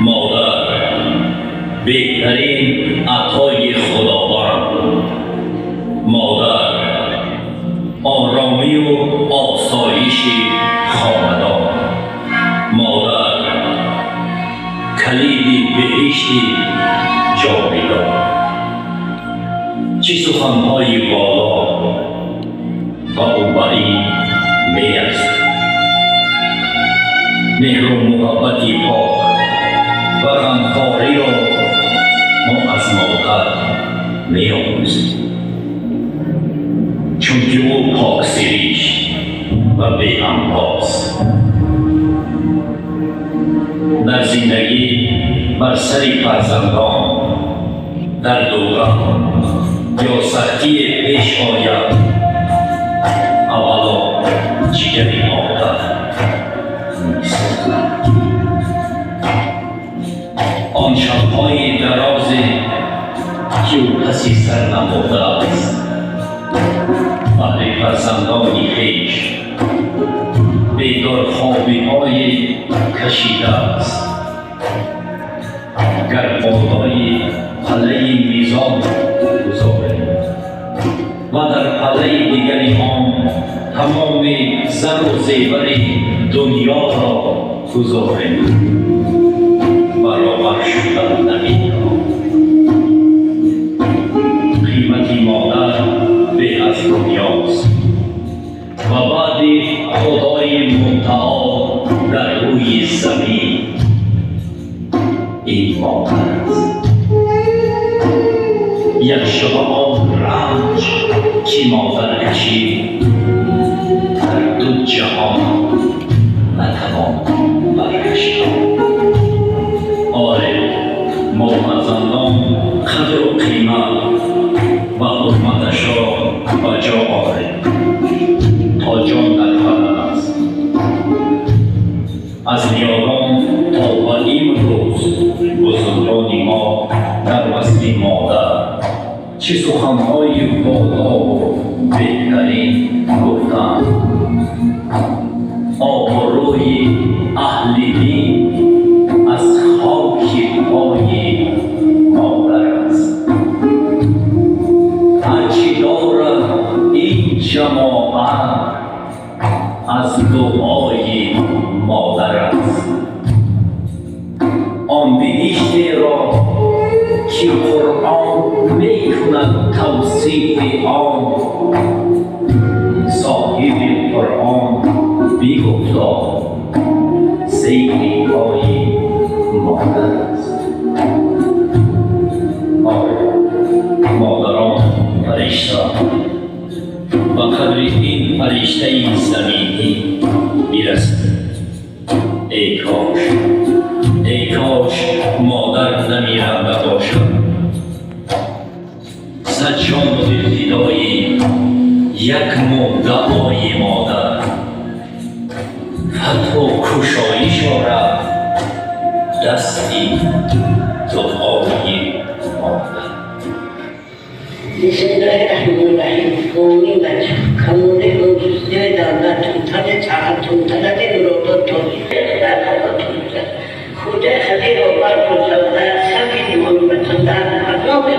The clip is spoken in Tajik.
Модар беҳтарин атои Худованд, модар оромию осоиши хонадон, модар калиди беҳишти ҷовидон. Чӣ суханҳои боло ва ӯ ба ин меарзад. Меҳру муҳаббати пок ва ғамхориро мо аз модар меомӯзем, чунки ӯ поксиришт ва беҳамтост. Дар зиндагӣ бар сари фарзандон дарду ғам ё сахтие пеш ояд, аввало ҷигари модар месӯзад. Он шабҳои дарозе, ки ӯ паси сар намудааст, баҳри фарзандони хеш бедорхобиҳое кашидааст, гар болои паллаи мизон гузорем ва дар паллаи дигари он тамоми зару зевари дунёро гузорем, баробар шудан наметавонад. Қимати модар беҳ аз дунёст ва баъди Худои Мутаол дар рӯи замин ин модар аст. Як шаба он ранҷ, ки модар кашид, дар ду ҷаҳон натавон баркашид. Оре, мо фарзандон қадру қимат ва ҳурматашро ба ҷо орем, то ҷон дар бадан аст. Аз ниёгон то ба имрӯз бузургони мо дар васфи модар чӣ суханҳои болову беҳтарин гуфтанд. Обрӯи аҳли дин аз хоки пои модар аст. Ҳарчи дорад ин ҷамоат, аз дуои модар аст. Он биҳиштеро, ки Қуръон мекунад тавсифи он, соҳиби Қуръон бигуфто, зери пои модар аст. Оре, модарон фаришта ба қадри ин фариштаи заминӣ бирасад. Эй кош, эй кош модар намиранда бошад. Сад ҷону дил фидои як муддаои модар. Фатҳу кушоиш орад дасти дуои модар. Бисмиллоҳир-раҳмонир-раҳим. Мӯмин бача, камоли мӯҷизаи давлатун, тани саҳатун, талаби муродотун, худои хабиро баркун, сафи муҳаммадтун, дар номи.